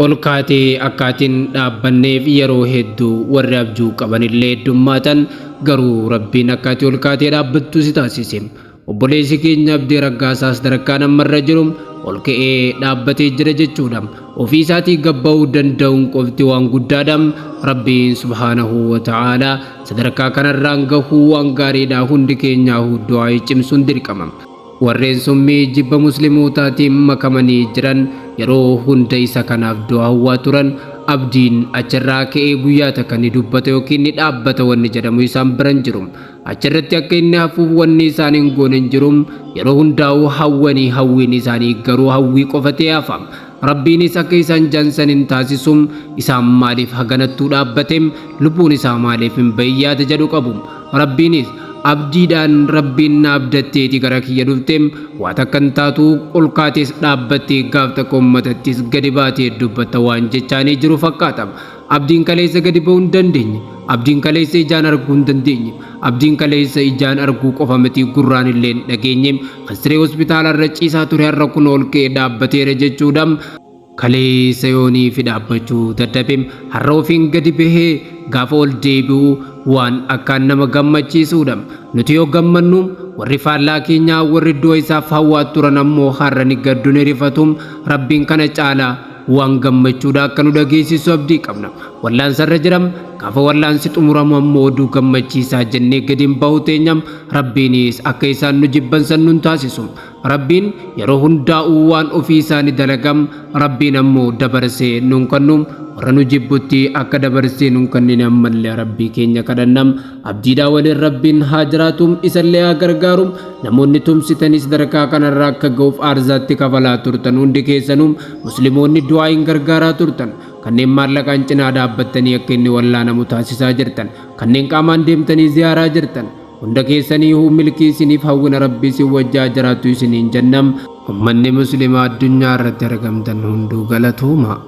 Ol kaatee akka ati hin dhaabbanneef yeroo hedduu warri abjuu qabanillee heddummaatan, garuu Rabbiin akka ati ol kaatee dhaabbattu si taasise. Obboleessi keenya Abdii Raggaasaa sadarkaan amma irra jiru ol ka'ee dhaabbatee jira jechuudha. Ofii isaatii gad ba'uu danda'uun qofti waan guddaadha. Rabbiin subhaanahu wa ta'aalaa sadarkaa kanarraan gahuu waan gaariidha. Hundi keenyaahuu du'aa'ii cimsuun dirqama. Warreen summii jibba Muslimootaatiin makamanii jiran yeroo hunda isa kanaaf du'a hawwaa turan. Abdiin achirraa ka'ee guyyaa takka ni dubbata yookiin ni dhaabbata wanni jedhamu isaan bira hin jiru. Achirratti akka inni hafuuf wanni isaan hin goone hin jiru. Yeroo hundaa'uu hawwanii hawwiin isaanii garuu hawwii qofa ta'ee hafa. Rabbiinis akka isaan ja'an san hin taasisu. Isaan maaliif haganattuu dhaabbate? Lubbuun isaa maaliif hin bahin yaada jedhu qabu. Rabbiinis abdiidhaan Rabbiin na abdatteeti gara kiyya dhufte waa takka hin taatu ol kaatees dhaabbattee gaaf takka ummatattis gadi baatee dubbatta waan jechaanii jiru fakkaata. Abdiin kaleessa gadi ba'uu hin dandeenye. Abdiin kaleessa ijaan arguu hin dandeenye. Abdiin kaleessa ijaan arguu qofa miti gurraan illee hin dhageenye. Kan siree hospitaala irra ciisaa ture har'a kunoo ol ka'ee dhaabbateera jechuudha. Kaleessa yoonii fi dhaabbachuu dadhabe har'a ofiin gadi bahee gaafa ol deebi'u waan akkaan nama gammachiisuudha. Nuti yoo gammannu warri faallaa keenyaa warri du'a isaaf hawwaa turan ammoo har'a ni gaddu ni rifatu. Rabbiin kana caalaa waan gammachuudha akka nu dhageessisu abdii qabna. Wallaansa irra jira. Gaafa wallaansi xumuramu ammoo oduu gammachiisaa jennee gadi hin bahu teenya. Rabbiinis akka isaan nu jibban san nun taasisu. Rabbiin yeroo hundaa'uu waan ofii isaa ni dalaga. Rabbiin ammoo dabarsee nun kannu. Warra nu jibbutti akka dabarsee nun kannine ammallee Rabbii keenya kadhanna. Abdiidhaa waliin Rabbiin haa jiraatu, isallee haa gargaaru. Namoonni tumsitanii sadarkaa kanarra akka ga'uuf aarsaatti kafalaa turtan hundi keessanuu Muslimoonni du'aa'iin gargaaraa turtan. Kanneen maallaqaan cinaa dhaabbattanii akka inni wallaanamu taasisaa jirtan. Kanneen qaamaan deemtanii ziyaaraa jirtan. Hunda keessaniihuu milkii isiniif hawwina Rabbi isin wajji haa jiraattu isiniin jenna. Ummanni Muslimaa addunyaa irratti argamtan hunduu galatoomaa.